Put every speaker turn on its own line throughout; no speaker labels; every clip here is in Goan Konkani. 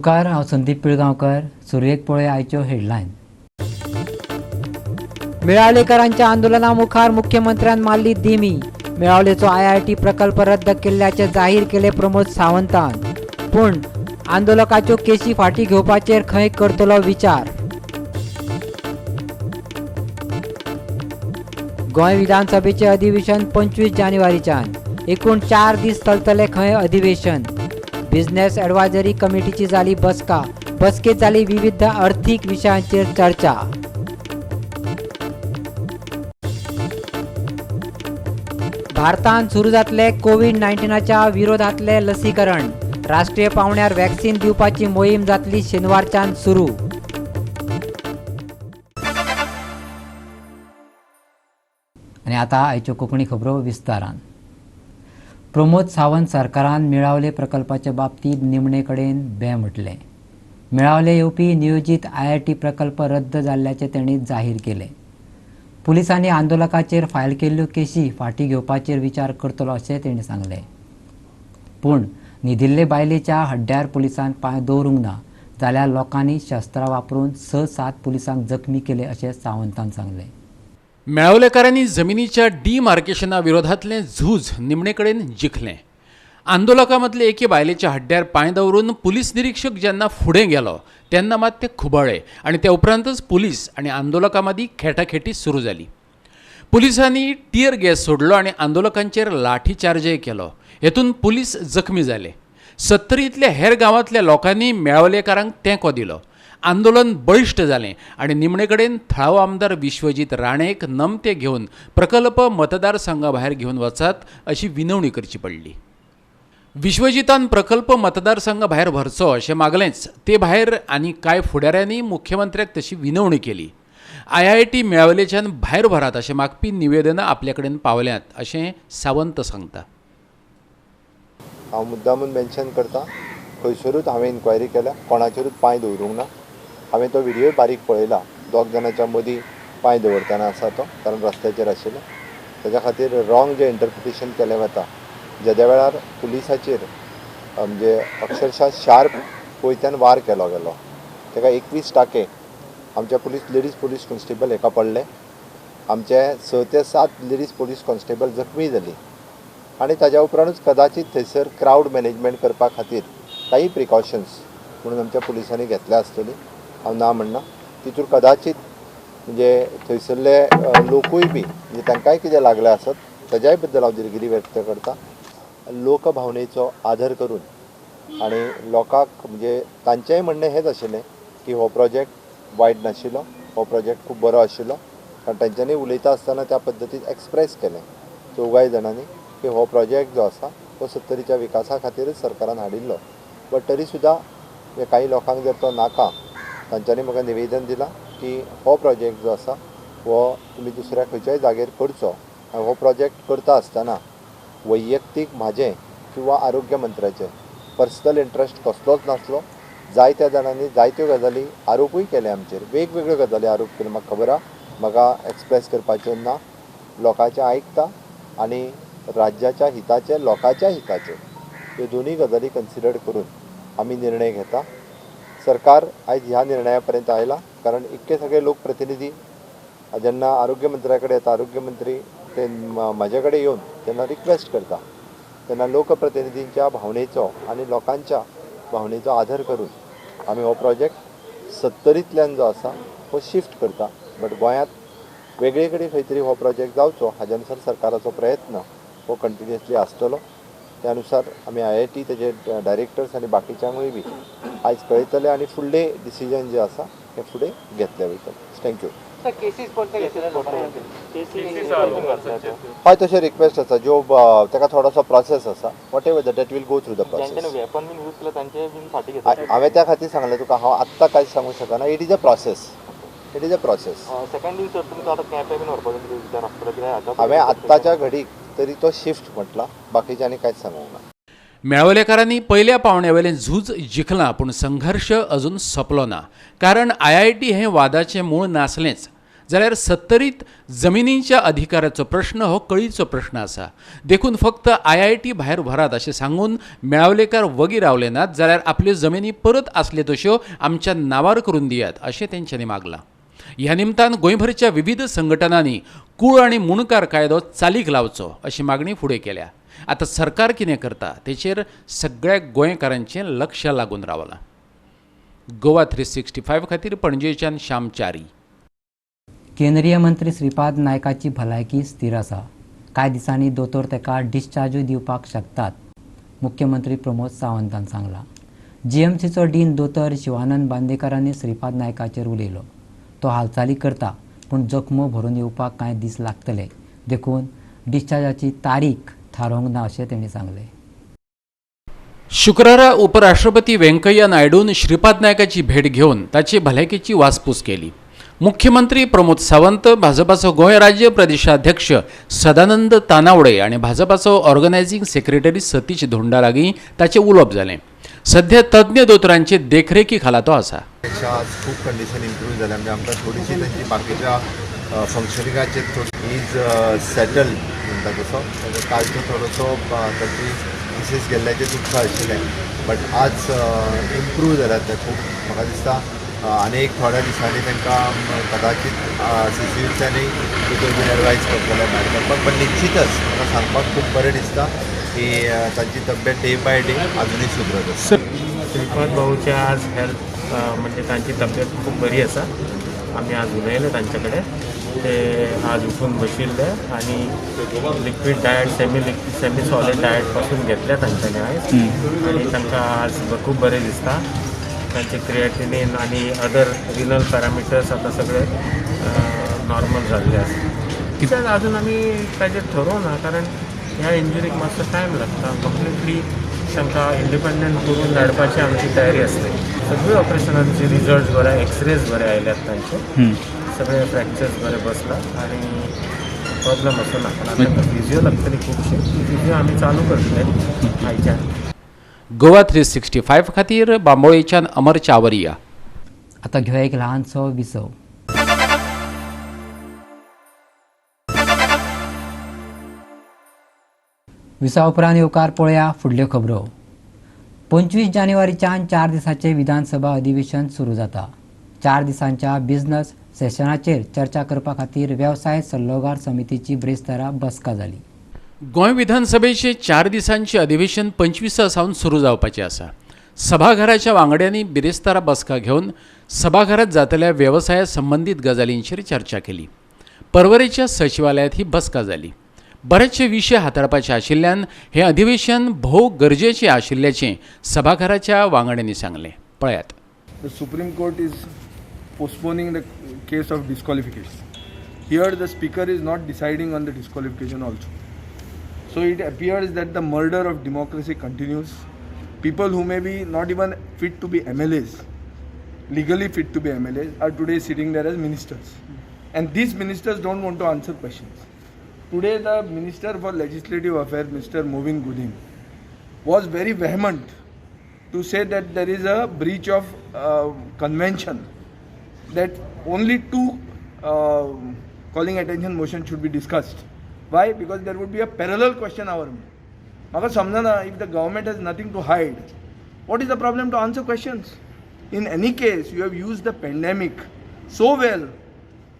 सुकार, हांव संदीप पिळगांवकर. सुरवेक पळय आयच्यो हेडलायन. मेळावलेकरांच्या आंदोलना मुखार मुख्यमंत्र्यान मारली दिमी. मेळावलेचो IIT प्रकल्प रद्द केल्ल्याचे जाहीर केले प्रमोद सावंतान. पूण आंदोलकाच्यो केशी फाटी घेवपाचेर खंय करतलो विचार. गोंय विधानसभेचे अधिवेशन 25 जानेवारीच्यान. एकूण 4 दीस चलतले खंय अधिवेशन. बिझनेस ॲडवायझरी कमिटीची जाली बसका. बसकेत जाली विविध आर्थिक विशयांचेर चर्चा. भारतांत सुरू जातले कोवीड-19च्या विरोधातले लसीकरण. राष्ट्रीय पावंड्यार वॅक्सिन दिवपाची मोहीम जातली शेनवारच्यान सुरू. आनी आतां आयच्यो कोंकणी खबरो विस्तारान. प्रमोद सावंत सरकारान मेळावले प्रकल्पाच्या बाबतींत निमणे कडेन बें म्हटलें. मेळावले येवपी नियोजीत IIT प्रकल्प रद्द जाल्ल्याचें तांणी जाहीर केलें. पुलिसांनी आंदोलकाचेर फायल केल्ल्यो केशी फाटीं घेवपाचेर विचार करतलो अशें तांणी सांगलें. पूण न्हिदिल्ले बायलेच्या हड्ड्यार पुलिसान पांय दवरूंक ना जाल्यार लोकांनी शस्त्रां वापरून 6-7 पुलिसांक जखमी केले अशें सावंतान सांगलें.
मेळावलेकारांनी जमिनीच्या डिमार्केशना विरोधांतलें झूज निमणे कडेन जिखलें. आंदोलकां मदले एके बायलेच्या हड्ड्यार पांय दवरून पुलीस निरीक्षक जेन्ना फुडें गेलो तेन्ना मात ते खुबळ्ळे आनी त्या उपरांतच पुलीस आनी आंदोलकां मदीं खेटाखेटी सुरू जाली. पुलिसांनी टियर गॅस सोडलो आनी आंदोलकांचेर लाठीचार्जय केलो. हेतून पुलीस जखमी जाले. सत्तरींतल्या हेर गांवांतल्या लोकांनी मेळावलेकारांक तेंको दिलो. आंदोलन बळिश्ट जालें आनी निमणे कडेन थळावो आमदार विश्वजीत राणेक नमते घेवन प्रकल्प मतदारसंघा भायर घेवन वचात अशी विनवणी करची पडली. विश्वजितान प्रकल्प मतदारसंघा भायर व्हरचो अशें मागलेंच, ते भायर आनी कांय फुडाऱ्यांनी मुख्यमंत्र्याक तशी विनवणी केली. IIT मेळावलेच्यान भायर व्हरात अशें मागपी निवेदनां आपल्या कडेन पावल्यांत अशें सावंत सांगता.
हांव मुद्दामून मेन्शन करता, खंयसरूच हांवें इन्क्वायरी केल्या, कोणाचेरूच पांय दवरूंक ना. हांवें तो व्हिडियो बारीक पळयला, दोग जाणांच्या मदीं पांय दवरतना आसा तो, कारण रस्त्याचेर आशिल्लो. ताच्या खातीर रॉंग जें इंटरप्रिटेशन केलें वता, जेद्या वेळार पुलिसाचेर म्हणजे अक्षरशः शार्प कोयत्यान वार केलो गेलो, ताका 21 टाके आमच्या पुलीस लेडीज पुलीस कॉन्स्टेबल हेका पडले. आमचे 6 ते 7 लेडीज पुलीस कॉन्स्टेबल जखमी जाली आनी ताज्या उपरांतूच कदाचित थंयसर क्रावड मॅनेजमेंट करपा खातीर काही प्रिकॉशन्स म्हणून आमच्या पुलिसांनी घेतल्या आसतली, हांव ना म्हणना. तितूर कदाचित म्हणजे थंयसरले लोकूय बी म्हणजे तांकांय कितें लागलें आसत ताज्याय बद्दल हांव दिलगिरी व्यक्त करता. लोकभावनेचो आदर करून आनी लोकांक म्हणजे तांचेंय म्हणणें हेंच आशिल्लें की हो प्रोजेक्ट वायट नाशिल्लो, हो प्रोजेक्ट खूब बरो आशिल्लो, कारण तांच्यांनी उलयता आसतना त्या पद्दतीन एक्सप्रेस केलें चौगाय जाणांनी की हो प्रोजेक्ट जो आसा तो सत्तरीच्या विकासा खातीरच सरकारान हाडिल्लो. बट तरी सुद्दां कांय लोकांक जर तो नाका, तांच्यांनी म्हाका निवेदन दिलां की हो प्रोजेक्ट जो आसा हो तुमी दुसऱ्या खंयच्याय जागेर करचो आनी हो प्रोजेक्ट करता आसतना वैयक्तीक म्हाजें किंवा आरोग्य मंत्र्याचें पर्सनल इंट्रस्ट कसलोच नासलो. जायत्या जाणांनी जायत्यो गजाली आरोपूय केले आमचेर, वेगवेगळ्यो गजाली आरोप केले, म्हाका खबर आहा, म्हाका एक्सप्रेस करपाच्यो ना. लोकांचें आयकता आनी राज्याच्या हिताचे, लोकांच्या हिताचे ह्यो दोनूय गजाली कन्सिडर करून आमी निर्णय घेता. सरकार आयज ह्या निर्णया पर्यंत आयला, कारण इतके सगळे लोकप्रतिनिधी जेन्ना आरोग्य मंत्र्या कडेन येता, आरोग्य मंत्री ते म्हाजे कडेन येवन जेन्ना रिक्वेस्ट करता तेन्ना लोकप्रतिनिधींच्या भावनेचो आनी लोकांच्या भावनेचो आदर करून आमी हो प्रोजेक्ट सत्तरींतल्यान जो आसा हो शिफ्ट करता. बट गोंयांत वेगळे कडेन खंय तरी हो प्रोजेक्ट जावचो हाज्या नुसार सरकाराचो प्रयत्न हो कंटिन्युअसली आसतलो. त्या अनुसार आमी IIT तेजे डायरेक्टर्स आनी बाकीच्यांकूय बी आयज कळयतले आनी फुडले डिसिजन जे आसा हे फुडें घेतले वयतले. Thank you. हय, तशें रिक्वेस्ट आसा, ज्यो ताका थोडोसो प्रोसेस आसा, whatever that will go through the process. हांवें त्या खातीर सांगलें तुका, हांव आत्तां कांयच सांगूंक शकना. It is a process, it is a process. हांवें आत्ताच्या घडीक तरी तो शिफ्ट म्हटला, बाकीच्या आनी कांयच सांगूंक ना.
मेळावलेकारांनी पयल्या पावंड्यावेलें झूज जिखलां, पूण संघर्श अजून सोंपलो ना. कारण IIT हें वादाचें मूळ नासलेंच जाल्यार सत्तरीत जमिनींच्या अधिकाराचो प्रश्न हो कळीचो प्रश्न आसा. देखून फक्त IIT भायर व्हरात अशें सांगून मेळावलेकार वगी रावले नात, जाल्यार आपल्यो जमिनी परत आसल्यो तश्यो आमच्या नांवार करून दियात अशें तेंच्यांनी मागलां. ह्या निमतान गोंयभरच्या विविध संघटनांनी कूळ आनी मुणकार कायदो चालीक लावचो अशी मागणी फुडें केल्या. आतां सरकार कितें करता तेचेर सगळ्या गोंयकारांचें लक्ष लागून रावलां. गोवा 365 खातीर पणजेच्यान श्याम च्यारी.
केंद्रीय मंत्री श्रीपाद नायकाची भलायकी स्थिर आसा. कांय दिसांनी दोतोर ताका डिस्चार्जूय दिवपाक शकतात, मुख्यमंत्री प्रमोद सावंतान सांगलां. GMCचो डीन दोतोर शिवानंद बांदेकारांनी श्रीपाद नायकाचेर उलयलो. तो हालचाली करता पूण जखमो भरून येवपाक कांय दीस लागतले, देखून डिस्चार्जाची तारीख थारोवंक ना अशें तेणी सांगलें.
शुक्रारा उपराष्ट्रपती व्यंकय्या नायडून श्रीपाद नायकाची भेट घेवन ताची भलायकेची वासपूस केली. मुख्यमंत्री प्रमोद सावंत, भाजपाचो गोंय राज्य प्रदेशाध्यक्ष सदानंद तानावडे आनी भाजपाचो ऑर्गनायझिंग सेक्रेटरी सतीश धोंडा लागीं ताचें उलोवप जालें. सध्या तज्ञ दोतोरांचे देखरेखी खाला तो आसा.
पेक्षा आज खूब कंडिशन इम्प्रूव जाल्या, म्हणजे आमकां थोडीशी तांची बाकीच्या फंक्शनिंगाचेर थोडी is settle म्हणटा तसो. कालचो थोडोसो तांची मिसेस गेल्ल्याचें दुख्ख आशिल्लें, बट आज इम्प्रूव जाल्यात ते खूब. म्हाका दिसता आनी एक थोड्या दिसांनी तांकां कदाचित CCUच्यानूय दोतोर बीन एडवायज करतले भायर काडपाक. बट निश्चितच म्हाका सांगपाक खूब बरें दिसता की तांची तब्येत डे बाय डे अजुनूय सुदरत आसा.
श्रीपाद भाऊचे आज हेल्थ म्हणजे तांची तब्येत खूब बरी आसा. आमी आज उलयले तांचे कडेन, ते आज उठून बशिल्ले आनी liquid diet, semi solid diet पासून घेतल्या तांच्यांनी आयज, आनी तांकां आज खूब बरें दिसता. तांचे क्रिएटिनीन आनी अदर रिनल पॅरामिटर्स आतां सगळे नॉर्मल जाल्ले आसा. कित्याक अजून आमी ताजेर थरोवना, कारण ह्या इंजुरीक मातसो टायम लागता. कंप्लिटली तांकां इंडिपेंडंट करून धाडपाची आमची तयारी आसली. सगळे ऑपरेशनांचे रिजल्ट बरे, एक्सरेज बरे आयल्यात तांचे, सगळे फ्रॅक्चर्स बरे बसला आनी प्रॉब्लम असो ना. पण आतां फिजियो लागतली खुबशी, ती फिजियो आमी चालू करतले आयच्यान.
गोवा 365 खातीर बांबोळेच्यान अमर चावरिया.
आतां घेवया एक ल्हानसो विसव. विसा उपरांत येवकार पळया फुडल्यो खबरो. 25 जानेवारीच्यान 4 दिसांचें विधानसभा अधिवेशन सुरू जाता. 4 दिसांच्या बिझनस सेशनाचेर चर्चा करपा खातीर वेवसाय सल्लोगार समितीची ब्रेस्तारा बसका जाली.
गोंय विधानसभेचे 4 दिसांचे अधिवेशन 25 सावन सुरू जावपाचें आसा. सभाघराच्या वांगड्यांनी बिरेस्तारा बसका घेवन सभाघरात जातल्या वेवसाया संबंदीत गजालींचेर चर्चा केली. परवरेच्या सचिवालयात ही बसका जाली. बरेचशे विशय हाताळपाचे आशिल्ल्यान हें अधिवेशन भोव गरजेचें आशिल्ल्याचें सभाघराच्या वांगड्यांनी सांगलें. पळयात.
The Supreme Court is postponing the case of disqualification. Here the speaker is not deciding on the disqualification also. So it appears that the murder of democracy continues. People who may be not even fit to be MLAs, legally fit to be MLAs, are today sitting there as ministers. And these ministers don't want to answer questions. Today the Minister for Legislative Affairs, Mr. Movin Gudin, was very vehement to say that there is a breach of convention, that only 2 calling attention motion should be discussed. Why? Because there would be a parallel question hour. Maka samjana, if the government has nothing to hide, what is the problem to answer questions? In any case, you have used the pandemic so well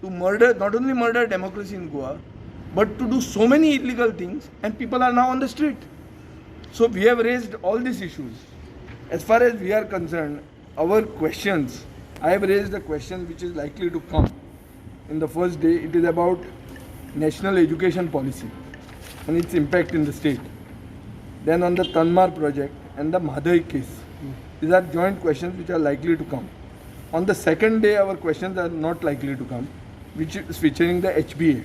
to murder, not only murder democracy in Goa, but to do so many illegal things, and people are now on the street. So we have raised all these issues. As far as we are concerned, our questions, I have raised a question which is likely to come in the first day. It is about national education policy and its impact in the state. Then on the Tanmar project and the Mhadei case. These are joint questions which are likely to come. On the second day, our questions are not likely to come, which is featuring the HBA.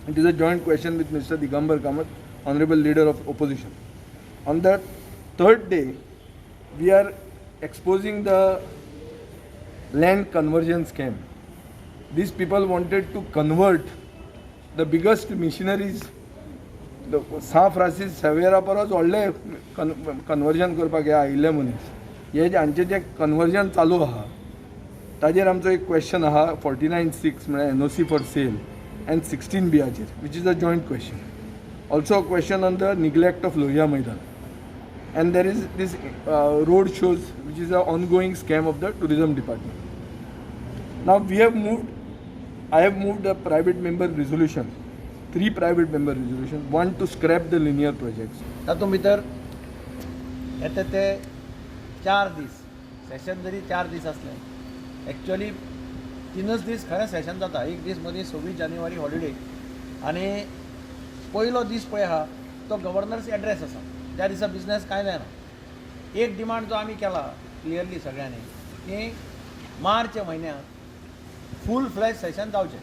It is a joint question with Mr. Digambar Kamath, Honorable Leader of Opposition. On the third day, we are exposing the land conversion scam. These people wanted to convert the biggest missionaries, the San Francis Xavier परस व्हडले कन्वर्जन करपाक हे आयिल्ले मनीस, हे हांचें जें कन्वर्जन चालू आहा ताजेर आमचो एक क्वेश्चन आहा 49(6) म्हळ्यार NOC for sale and 16 बीआचेर, which is a joint question. Also a question on the neglect of Lohia Maidan, and there is this road shows which is a ongoing scam of the tourism department. Now we have moved, I have moved a private member resolution, 3 private member resolution, one to scrap the linear projects.
तातूंत भितर येता ते 4 दीस सेशन जरी 4 दीस आसले, एक्चुअली 3 दीस खरें सेशन जाता. एक दीस मदीं 26 जानेवारी हॉलिडे आनी पयलो दीस पळय आहा तो गव्हर्नर्स एड्रेस आसा, त्या दिसा बिजनेस कांय जायना. एक डिमांड जो आमी केला क्लियरली सगळ्यांनी की मार्च म्हयन्याक फूल फ्लॅज सेशन जावचें.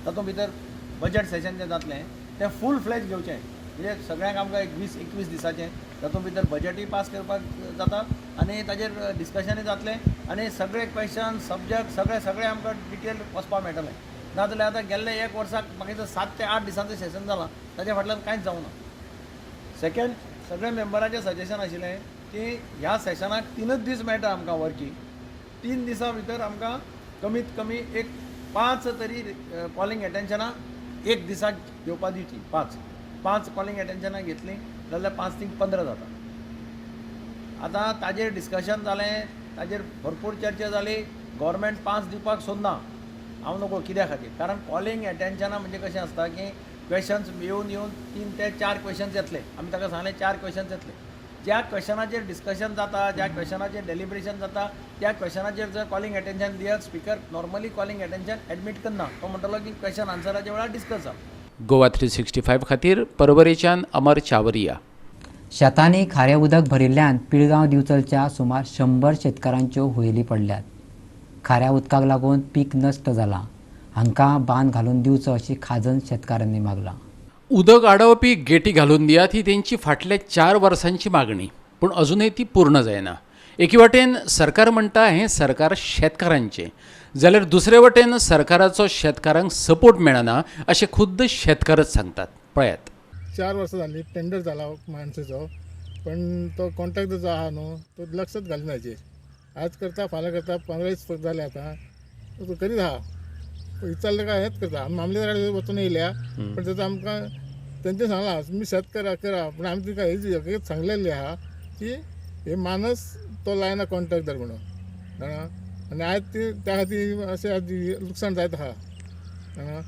तातूंत भितर बजट सेशन जें जातलें तें फूल फ्लॅज घेवचें, म्हणजे सगळ्यांक आमकां 20-21 दिसाचें, तातूंत भितर बजटूय पास करपाक जाता आनी ताजेर डिस्कशनूय जातलें आनी सगळे क्वेश्चन सब्जॅक्ट सगळे सगळे आमकां डिटेल वचपाक मेळटलें. नाजाल्यार आतां गेल्ले एक वर्साक म्हाका 7 ते 8 दिसांचें सेशन जालां, ताच्या फाटल्यान कांयच जावना. सेकंड, सगळे मेंबराचें सजेशन आशिल्लें की ह्या सेशनाक 3 दीस मेळटा आमकां वर्कींग, 3 दिसां भितर आमकां कमीत कमी एक 5 तरी कॉलिंग एटेन्शनां एक दिसाक घेवपा दिवची. 5 कॉलिंग एटेन्शनां घेतलीं जाल्यार 5 3 15 जाता. आतां ताजेर डिस्कशन जालें, ताजेर भरपूर चर्चा जाली. गव्हर्मेंट 5 दिवपाक सोदना, हांव नको कित्या खातीर, कारण कॉलिंग एटेन्शनां म्हणजे कशें आसता की क्वेश्चन्स येवन येवन 3 ते 4 क्वेश्चन्स येतले. आमी ताका सांगलें 4 क्वेश्चन्स येतले, ज्या क्वेश्चनाचेर डिस्कशन जाता, ज्या क्वेश्चनाचेर डेलिब्रेशन जाता, त्या क्वेश्चनाचेर जर कॉलिंग एटेन्शन दियत, speaker normally calling attention admit करना, तो म्हणटलो की क्वेश्चन आन्सराच्या वेळार डिस्कस जाता.
गोवा 365 खातीर परवरेच्यान अमर चावरिया.
शेतांनी खारें उदक भरिल्ल्यान पिळगांव दिवचलच्या सुमार 100 शेतकारांच्यो हुयेली पडल्यात. खाऱ्या उदकाक लागून पीक नश्ट जालां. हांकां बांद घालून दिवचो अशी खाजन शेतकारांनी मागलां.
उदक आडावपी गेटी घालून दियात ही तेंची फाटल्या 4 वर्सांची मागणी, पूण अजूनय ती पूर्ण जायना. एके वाटेन सरकार म्हणटा हें सरकार शेतकारांचें, जाल्यार दुसरे वटेन सरकाराचो शेतकारांक सपोर्ट मेळना अशें खुद्द शेतकारच सांगतात. पळयात,
4 वर्सां जालीं टेंडर जाला माणसेचो, पण तो कॉन्ट्रॅक्ट जो आहा न्हू तो लक्षच घालना हाचेर. आज करता फाल्यां करता, 15 दीस जाले आतां तो करीत आहा. विचारलें काय हेंच करता. आमी मामलेदारा कडेन वचून येयल्या, पण तेजो आमकां तेंचें सांगलां तुमी शेत करा करा, पूण आमी तुका हेजी हकीकत सांगलेली आहा की हे मानस तो लायना कॉन्ट्रॅक्टर म्हणून जाणा, आनी आयज ती त्या खातीर अशें आज लुकसाण जायत आहा जाणा.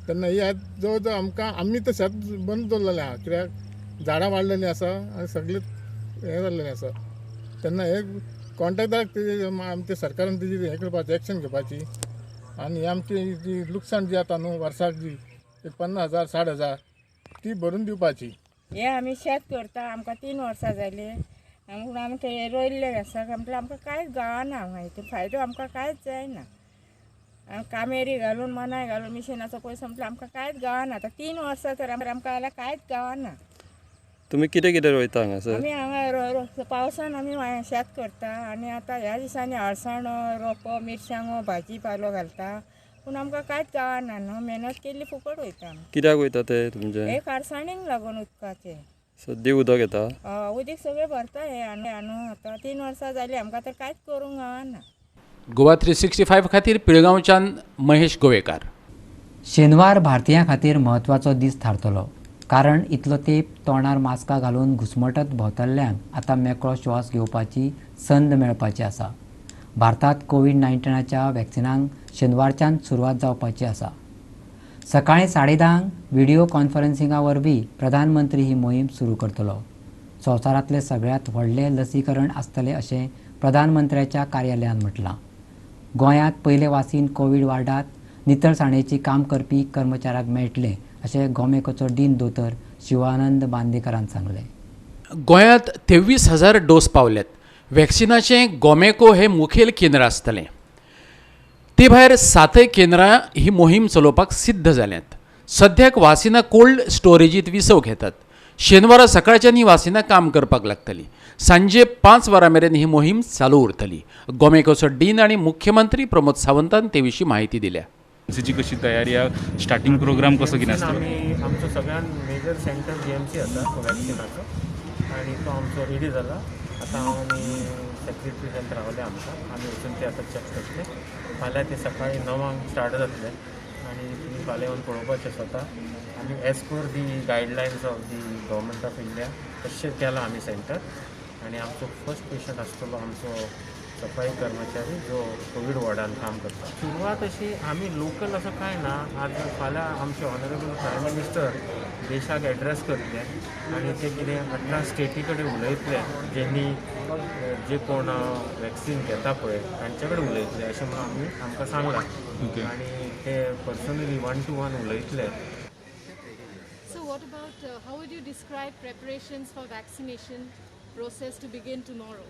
तेन्ना ही आज जवळ जवळ आमकां आमी तर शेत बंद दवरलेलें आहा, कित्याक झाडां वाडलेलीं आसा आनी सगळें हें जाल्लेलें आसा. तेन्ना हे कॉन्ट्रॅक्टराक तेजी आमच्या सरकारान तेजी हें करपाचें, एक्शन घेवपाची. आनी आमची जी लुकसाण जी जाता न्हू वर्साक जी एक 50,000 60,000 ती भरून दिवपाची.
हे आमी शेत करता, आमकां 3 वर्सां जालीं, पूण आमकां हें रोयल्लें आसा म्हटल्यार आमकां कांयच गावना, मागीर फायदो आमकां कांयच जायना. कामेरी घालून मनाय घालून मिशिनाचो पयसो म्हटल्यार आमकां कांयच गावना. आतां 3 वर्सां तर आमकां जाल्यार कांयच गावना.
तुमी कितें कितें रोयता हांगासर?
आमी हांगा पावसान आमी शेत करता आनी आतां ह्या दिसांनी अळसाणो, रोपो, मिरसांगो, भाजी पालो घालता, पूण आमकां कांयच गावना न्हू. मेहनत केल्ली फुकट वयता.
कित्याक वयता ते तुमचे?
हे खारसाणींक लागून उदकाचे.
सद्दी उदक येता?
उदीक सगळें भरता हे आनी आतां 3 वर्सां जालीं आमकां तर कांयच करूंक गावना.
गोवा 365 खातीर पिळगांवच्यान महेश गोवेकार.
शेनवार भारतीयां खातीर म्हत्वाचो दीस थारतलो, कारण इतलो तेंप तोंडार मास्कां घालून घुसमटत भोंवतल्ल्यांक आतां मेकळो श्वास घेवपाची संद मेळपाची आसा. भारतांत कोवीड-19च्या वॅक्सिनांक शेनवारच्यान सुरवात जावपाची आसा. सकाळीं 10:30 व्हिडिओ कॉन्फरन्सिंगा वरवीं प्रधानमंत्री ही मोहीम सुरू करतलो. संवसारांतलें सगळ्यांत व्हडलें लसीकरण आसतलें अशें प्रधानमंत्र्याच्या कार्यालयान म्हटलां. गोंयांत पयलें वासीन कोवीड वार्डांत नितळसाणेची काम करपी कर्मचाऱ्यांक मेळटलें अशें गोमेकोचो डीन दोतोर शिवानंद बांदेकरान सांगलें.
गोंयांत 23,000 डोस पावल्यात. वॅक्सिनाचें गोमेको हे मुखेल केंद्र आसतलें. ते भायर 7 केंद्रां ही मोहीम चलोवपाक सिद्ध जाल्यांत. सद्याक वासिनां कोल्ड स्टोरेजींत विसव घेतात. शेनवारा सकाळच्यान ही वासिनां काम करपाक लागतली. सांजे 5 वरां मेरेन ही मोहीम चालू उरतली. गोमेकोचो डीन आनी मुख्यमंत्री प्रमोद सावंतान ते विशीं म्हायती दिल्या.
जीएमसीची कशी तयारी आहा, स्टार्टिंग प्रोग्राम कसो कितें आसतलो?
आमी आमचो सगळ्यान मेजर सेंटर जीएमसी आसा वॅक्सिनाचो, आनी तो आमचो रेडी जाला. आतां आमी सेक्रेटरी हेल्थ रावले आमकां, आमी वचून ते आतां चॅक करतले. फाल्यां ते सकाळीं 9 स्टार्ट जातले आनी तुमी फाल्यां येवन पळोवपाचें स्वता. आमी as per the guidelines of the government of India तशें केलां आमी सेंटर. आनी आमचो फर्स्ट पेशंट आसतलो आमचो सफाई कर्मचारी जो कोवीड वॉर्डान काम करता. सुरवात अशी आमी लोकल असो कांय ना. आज फाल्यां आमचे ऑनरेबल प्रायम मिनिस्टर देशाक एड्रेस करतले आनी ते कितें 18 स्टेटी कडेन उलयतले, जेन्नी जे कोण वॅक्सिन घेता पळय तांचे कडेन उलयतले अशें म्हणून आमी आमकां सांगलां आनी ते पर्सनली 1 to 1 उलयतले.
So what about how would you describe preparations for vaccination process to begin tomorrow?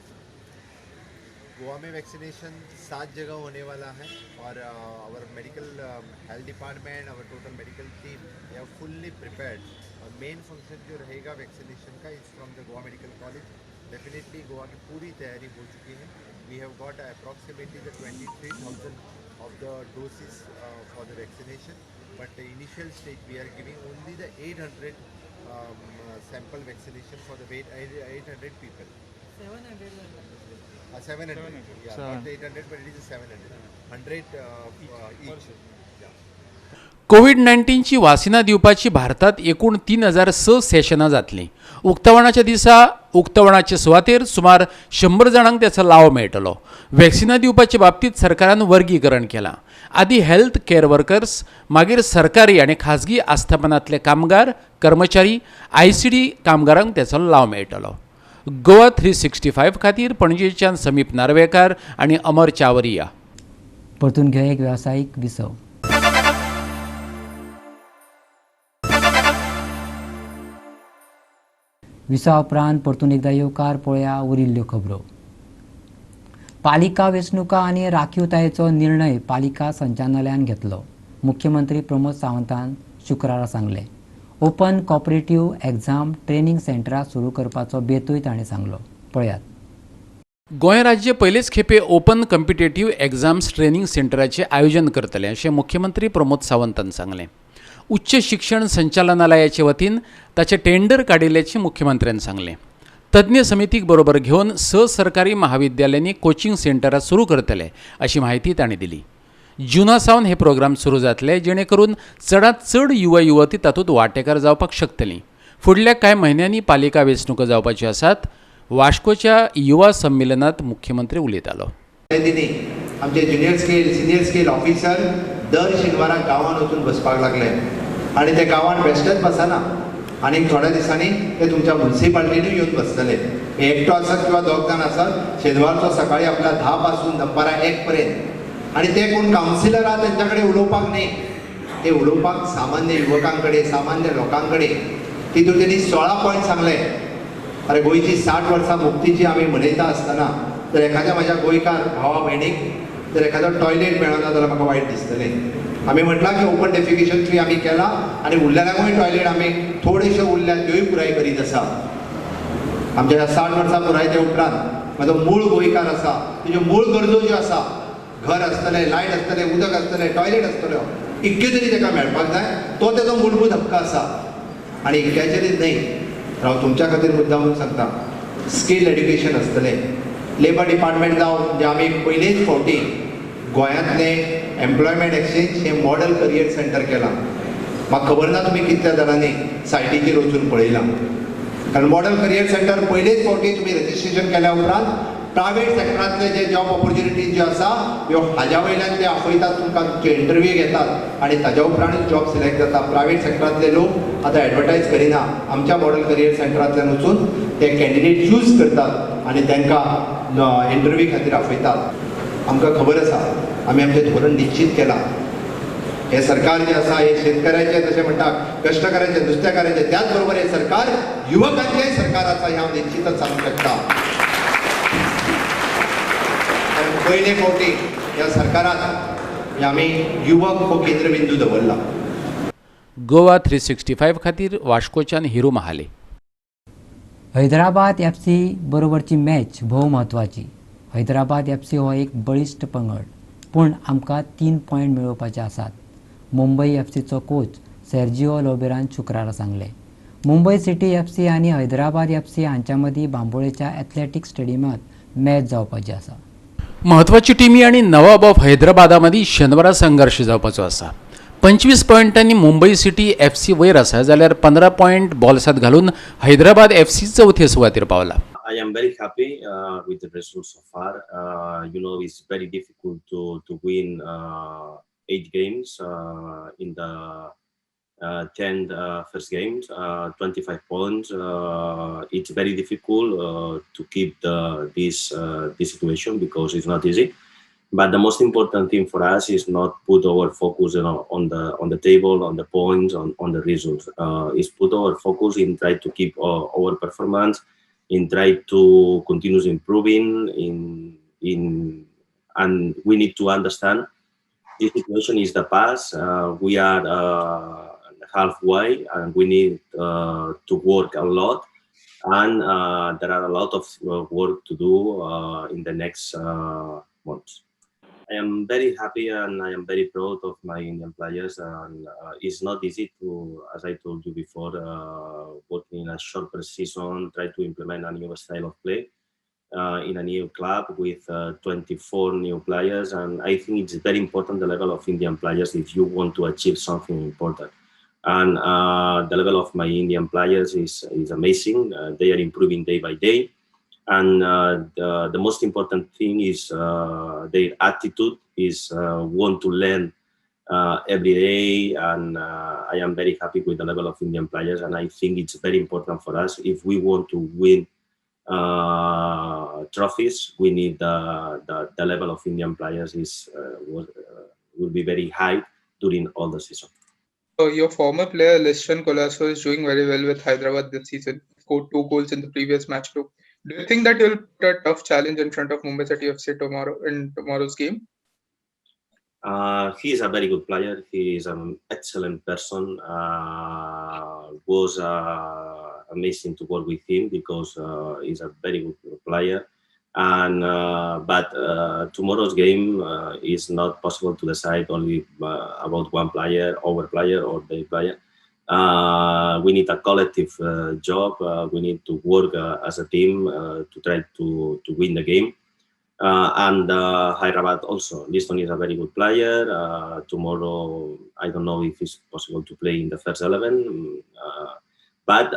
Goa में वैक्सीनेशन 7 जगह होने वाला है और our medical health department, our total medical team they are fully prepared. Aur main function जो रहेगा वैक्सीनेशन का is from the Goa medical college. Definitely Goa की पूरी तैयारी हो चुकी है. We have got approximately the 23,000 of the doses for the vaccination, but the initial stage we are giving only the 800 sample vaccination for the 800 people. 700. 700. Yeah, not 800, but it is 700. 100 each. Yeah.
कोवीड-19ची वासिनां दिवपाची भारतात एकूण 3006 सेशनां जातलीं. उक्तावणाच्या दिसा उक्तावणाचे सुवातेर सुमार 100 जाणांक त्याचो लाव मेळटलो. वॅक्सिनां दिवपाचे बाबतींत सरकारान वर्गीकरण केलां. आदी हेल्थ केअर वर्कर्स, मागीर सरकारी आनी खाजगी आस्थापनांतले कामगार, कर्मचारी, ICD कामगारांक त्याचो लाव मेळटलो. गोवा 365 खातीर पणजेच्यान समीप नार्वेकार आनी अमर चावरिया.
परतून घेवया एक वेवसायीक विसव. विसवा उपरांत परतून एकदा येवकार पळया उरिल्ल्यो खबरो. पालिका वेंचणुका आनी राखीवतायेचो निर्णय पालिका संचालनालयान घेतलो. मुख्यमंत्री प्रमोद सावंतान शुक्रारा सांगलें. ओपन कॉपरेटिव्ह एग्जाम ट्रेनिंग सेंटरां सुरू करपाचो बेतूय ताणें सांगलो. पळयात.
गोंय राज्य पयलेच खेपे ओपन कॉम्पिटेटिव्ह एग्जाम्स ट्रेनिंग सेंटराचें आयोजन करतलें अशें मुख्यमंत्री प्रमोद सावंतान सांगलें. उच्च शिक्षण संचालनालयाचे वतीन ताचें टेंडर काडिल्ल्याचें मुख्यमंत्र्यान सांगलें. तज्ञ समितीक बरोबर घेवन 6 सरकारी महाविद्यालयांनी कोचिंग सेंटरां सुरू करतले अशी म्हायती ताणें दिली. जुना सावन हे प्रोग्राम सुरू जातले, जेणे करून चडांत चड युवा युवती तातूंत वांटेकार जावपाक शकतलीं. फुडल्या कांय म्हयन्यांनी पालिका वेंचणुको जावपाच्यो आसात. वास्कोच्या युवा संमेलनात मुख्यमंत्री उलयतालो.
आमचे junior scale, senior scale officer दर शेनवाराक गांवांत वचून बसपाक लागले आनी ते गांवांत बेश्टेच बसना, आनी थोड्या दिसांनी ते तुमच्या मुन्सिपाल्टीनूय येवन बसतले. एकटो आसत किंवा दोग जाण आसत, शेनवारचो सकाळी आपल्या 10 पासून दनपारां 1 पर्यंत. आनी ते कोण कावन्सिलर आहा तेंच्या कडेन उलोवपाक न्ही, ते उलोवपाक सामान्य युवकां कडेन, सामान्य लोकां कडेन. तितून तेणी 16 पॉयंट सांगले. अरे गोंयची 60 वर्सां मुक्तीची आमी मनयता आसतना जर एखाद्या म्हाज्या गोंयकार भावा भयणीक जर एखादो टॉयलेट मेळना जाल्यार म्हाका वायट दिसतलें. आमी म्हटलां की ओपन डेफिकेशन फ्री आमी केला आनी उरलेल्यांकूय टॉयलेट आमी थोडेश्यो उरल्या त्योय पुराय करीत आसा. आमच्या ह्या 60 वर्सां पुराय ते उपरांत म्हाजो मूळ गोंयकार आसा, तुज्यो मूळ गरजो ज्यो आसा, घर आसतलें, लायट आसतलें, उदक आसतलें, टॉयलेट आसतल्यो, इतक्यो तरी ताका मेळपाक जाय, तो तेजो मूलभूत हक्क आसा. आनी इतक्याचेरूच न्ही, हांव तुमच्या खातीर मुद्दा म्हणून सांगता, स्कील एड्युकेशन आसतलें. लेबर डिपार्टमेंट जावं, जे आमी पयलेच फावटी गोंयांतलें एम्प्लॉयमेंट एक्सचेंज हें मॉडल करियर सेंटर केलां. म्हाका खबर ना तुमी कितल्या जाणांनी सायटीचेर वचून पळयलां, कारण मॉडल करियर सेंटर पयलेच फावटी तुमी रजिस्ट्रेशन केल्या उपरांत प्रायवेट सेक्टरांतले जे जॉब ऑपॉर्च्युनिटीज ज्यो आसा ह्यो हाज्या वयल्यान ते आपयतात, तुमकां तुमचे इंटरव्यू घेतात आनी ताज्या उपरांतूच जॉब सिलेक्ट जाता. प्रायवेट सेक्टरांतले लोक आतां एडवर्टायज करिना, आमच्या मॉडल करियर सेंटरांतल्यान वचून ते कॅन्डिडेट चूज करतात आनी तांकां इंटरव्यू खातीर आपयतात. आमकां खबर आसा, आमी आमचें धोरण निश्चीत केलां. हें सरकार जें आसा हें शेतकऱ्याचें, तशें म्हणटा कश्टकऱ्याचें, नुस्तेकाराचें, त्याच बरोबर हें सरकार युवकांचेंय सरकार आसा हें हांव निश्चितच सांगूंक शकता. कारण पयले फावटी ह्या सरकारांत आमी युवक हो केंद्रबिंदू दवरला.
गोवा 365 खातीर वास्कोच्यान हिरू महाले.
हैदराबाद FC बरोबरची मॅच भोव म्हत्वाची. हैदराबाद FC हो एक बळिश्ट पंगड, पूण आमकां 3 पॉयंट मेळोवपाचे आसात. मुंबई FCचो कोच सेर्जिओ लोबेरान शुक्रारा सांगलें. मुंबय सिटी FC आनी हैदराबाद FC हांच्या मदीं बांबोळेच्या एथलेटिक स्टेडियमांत मॅच जावपाची आसा.
म्हत्वाची टिमी आनी नवाब ऑफ हैदराबादा मदीं शेनवारा संघर्श जावपाचो आसा. 25 पॉयंटांनी मुंबय सिटी एफ सी वयर आसा, जाल्यार 15 पॉयंट बॉल्सांत घालून हैदराबाद एफ सी चवथे सुवातेर पावला.
I am very happy with the results so far. It's very difficult to win 8 games in the 10 first games, 25 points. It's very difficult to keep this situation because it's not easy. But the most important thing for us is not put our focus on the table, on the points, on the results. Is put our focus in try to keep our performance, in try to continue improving, and we need to understand this situation is the past. We are halfway, and we need to work a lot, and there are a lot of work to do in the next months. I am very happy and I am very proud of my Indian players, and it's not easy to, as I told you before, working in a short pre-season, try to implement a new style of play in a new club with 24 new players. And I think it's very important, the level of Indian players, if you want to achieve something important. And the level of my Indian players is amazing. They are improving day by day. And the most important thing is their attitude is want to learn every day. And I am very happy with the level of Indian players. And I think it's very important for us. If we want to win trophies, we need the level of Indian players is will be very high during all the season.
Your former player Liston Colaco is doing very well with Hyderabad this season. Scored 2 goals in the previous match too. Do you think that he'll put a tough challenge in front of Mumbai City FC tomorrow in tomorrow's game?
He is a very good player. He is an excellent person. Was amazing to work with him because he's a very good player. And but tomorrow's game is not possible to decide only about one player, our player, or their player. We need a collective job. We need to work as a team to try to win the game. And Hyderabad also. Liston is a very good player. Tomorrow, I don't know if it's possible to play in the first 11, but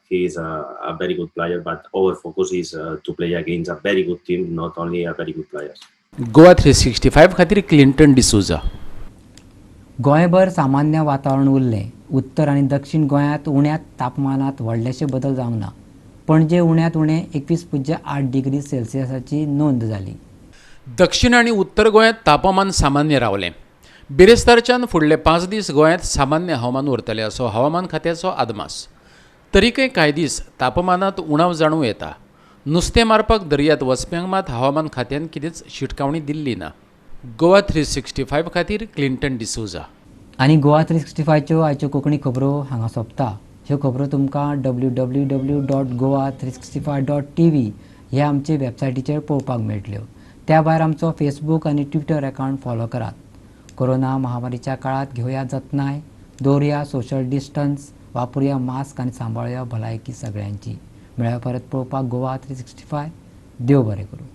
he is a very good player. But our focus is to play against a very good team, not only a very good players.
Goa 365 खातीर क्लिंटन डिसोजा.
गोंयभर सामान्य वातावरण उरलें. उत्तर आनी दक्षिण गोंयांत उण्या तापमानांत व्हडलेशे बदल जावंक ना. पणजे उण्यांत उणें 21.8 डिग्री सेल्सियसाची नोंद जाली.
दक्षिण आनी उत्तर गोंयांत तापमान सामान्य रावलें. बिरेस्तारच्यान फुडले 5 दीस गोंयांत सामान्य हवामान उरतलें असो हवामान खात्याचो आदमास. तरीकय कांय दीस तापमानांत उणाव जाणूं येता. नुस्तें मारपाक दर्यांत वचप्यांक मात हवामान खात्यान कितेंच शिटकावणी दिल्ली ना. गोवा 365 खातीर क्लिंटन डिसोजा.
आनी गोवा 365च्यो आयच्यो कोंकणी खबरो हांगा सोंपता. ह्यो खबरो तुमकां www.goa365.tv ह्या आमचे वेबसायटीचेर पळोवपाक मेळटल्यो. त्या भायर आमचो फेसबूक आनी ट्विटर अकावंट फॉलो करात. कोरोना महामारीच्या काळात घेवया जतनाय, दवरुया सोशल डिस्टन्स, वापरुया मास्क आनी सांबाळुया भलायकी सगळ्यांची. मेळ्या परत पळोवपाक गोवा 365. देव बरें करूं.